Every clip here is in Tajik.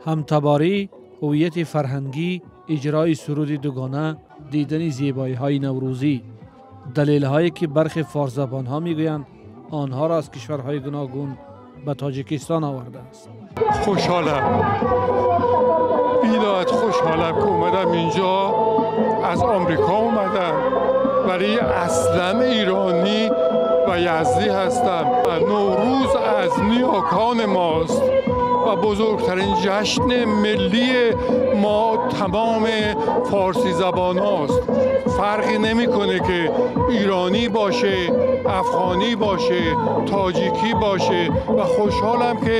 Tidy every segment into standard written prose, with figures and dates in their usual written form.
ҳамтаборӣ, ҳувияти фарҳангӣ, иҷрои суруди дугона, дидани зебоиҳои наврӯзӣ, далелҳое ки бархе форсзабонҳо мегӯянд онҳоро аз кишварҳои гуногун ба Тоҷикистон овардааст. Хушҳолам, бениҳоят хушҳолам, ки омадам инҷо. Аз Амрико омадам, вале аслан иронӣ ва язди ҳастам. Наврӯз аз ниёкони мост ва бузургтарин ҷашни миллии мо, тамоми форсизабонҳост. Фарқе намекунад, ки иронӣ боше, афғонӣ боше, тоҷикӣ боше. Ва хушҳолам, ки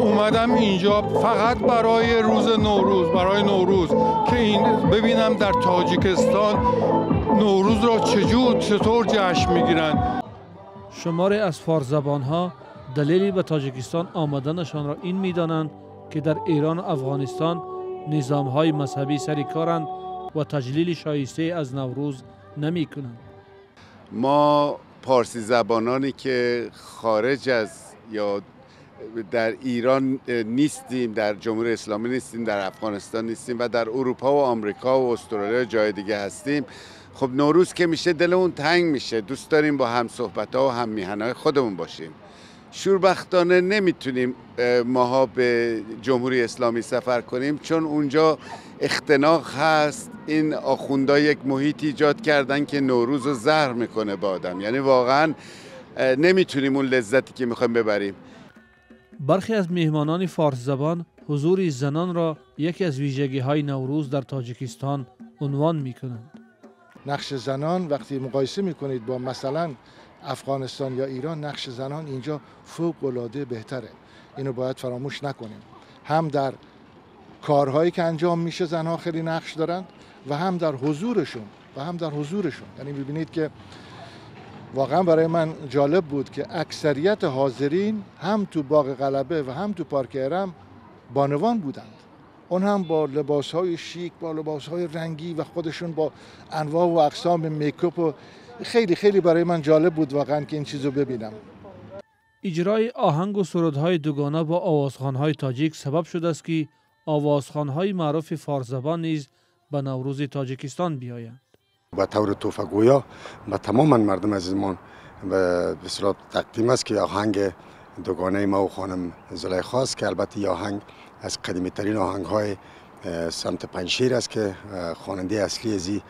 омадам инҷо фақат барои рӯзи Наврӯз, барои Наврӯз, ки ин бибинам, дар Тоҷикистон Наврӯзро чуҷур, чатавр ҷашн мегиранд. Шуморе аз форсзабонҳо далели ба Тоҷикистон омаданашонро ин медонанд, ки дар Эрону Афғонистон низомҳои мазҳабӣ сари коранд ва таҷлили шоистае аз Наврӯз намекунанд. Мо пارсизабононе, ки хориҷ аз ё дар Эрон нестем, дар Ҷумҳурии Исломӣ нестем, дар Афғонистон нестем ва дар Аврупо ва Амрико ва Австралия, ҷои дигаре ҳастем, хуб, Наврӯз ки мише, дилмон танг мише. Дӯст дорем бо ҳамсуҳбатҳо ва ҳаммиҳанҳои худамон бошем. Шурбахтона наметавонем моҳо ба Ҷумҳурии Исломӣ сафар кунем, чун онҷо ихтиноқ ҳаст. Ин охундҳо як муҳите эҷод карданд, ки Наврӯзро заҳр мекунад ба одам. Яъне воқеан наметавонем он лаззате, ки мехоҳем, бибарем. Бархе аз меҳмонони форсзабон ҳузури занонро яке аз вижагиҳои Наврӯз дар Тоҷикистон унвон мекунанд. Нақши занон, вақте муқоиса мекунед бо масалан Афғонистон ё Эрон, нақши занон инҷо фавқ‌алода беҳтаре. Инро бояд фаромӯш накунем. Ҳам дар корҳое, ки анҷом мише, занҳо хеле нақш доранд ва ҳам дар ҳузурашон, ва ҳам дар ҳузурашон. Яъне мебинед, ки воқеан барои ман ҷолиб буд, ки аксарияти ҳозирин ҳам ту Боғи Ғалаба ва ҳам ту Парки Эрам бонувон буданд. Он ҳам бо либосҳои шик, бо либосҳои рангӣ ва худашон бо анвоъ ва ақсоми мейкап. Ва хеле хеле барои ман ҷолиб буд воқеан, ки ин чизро бибинам. Иҷрои оҳангу сурудҳои дугона бо овозхонҳои тоҷик сабаб шудааст, ки овозхонҳои маъруфи форсзабон низ ба Наврӯзи Тоҷикистон биёянд. Ба таври тӯҳфагӯё ба тамоман мардуми азизмон ба истилоҳ тақдим аст, ки оҳанги дугонаи ма ва хонум Зулайхо аст, ки албатта ин оҳанг аз қадимитарин оҳангҳои самти Панҷшер аст, ки хонандаи аслӣ аз ин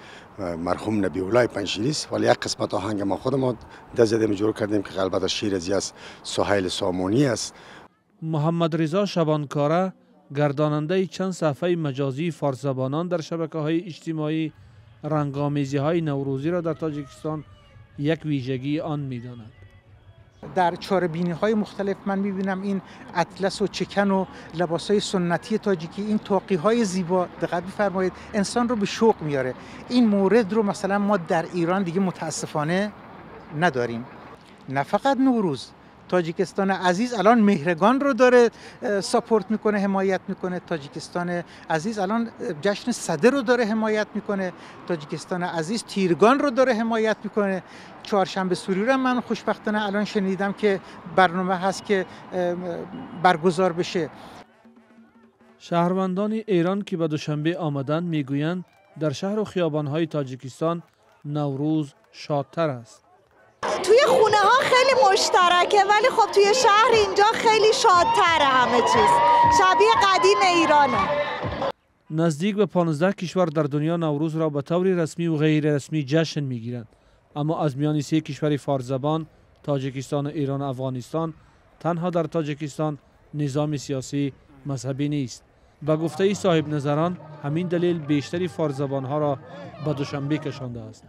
марҳум Набиуллои Панҷшерӣ аст, вале як қисмат оҳанг ма худамон даст задем, ҷӯр кардем, ки албатта шеър аз ин аз Суҳайл Сомонӣ аст. Муҳаммадризо Шабонкора, гардонандаи чанд саҳфаи маҷозии форсзабонон дар шабакаҳои иҷтимоӣ, рангомезиҳои наврӯзиро дар Тоҷикистон як вижагии он медонад. Дар чорабиниҳои мухталиф ман мебинам ин атлас ва чакан ва либосҳои суннатии тоҷикӣ, ин тоқиҳои зебо, диққат бифармоед, инсонро ба шавқ меорад. Ин мавридро масалан мо дар Эрон дигаре мутаассифона надорем. На фақат Наврӯз, Тоҷикистони азиз алон Меҳргонро дорад support мекунад, ҳимоят мекунад. Тоҷикистони азиз алон ҷашни Садаро дорад ҳимоят мекунад. Тоҷикистони азиз Тиргонро дорад ҳимоят мекунад. Чаҳоршанбесӯриро ман хушбахтона алон шунидам, ки барнома ҳаст, ки баргузор бشه. Шаҳрвандони Эрон, ки ба Душанбе омаданд, мегӯянд, дар шаҳру хиёбонҳои Тоҷикистон Наврӯз шодтар аст. توی خونه ها خیلی مشترکه، ولی خب توی شهر اینجا خیلی شادتره. همه چیز شبیه قدیم ایرانه. Наздик ба 15 кишвар дар дунё Наврӯзро ба таври расмӣ ва ғайрирасмӣ ҷашн мегиранд, аммо аз миёни се кишвари форсзабон, Тоҷикистону Эрону Афғонистон, танҳо дар Тоҷикистон низоми сиёсӣ мазҳабӣ нест. Ба гуфтаи соҳибназарон, ҳамин далел бештари форсзабонҳоро ба Душанбе кашондааст.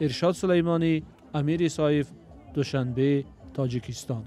Иршод Сулаймонӣ, Амир Исоев, Душанбе, Тоҷикистон.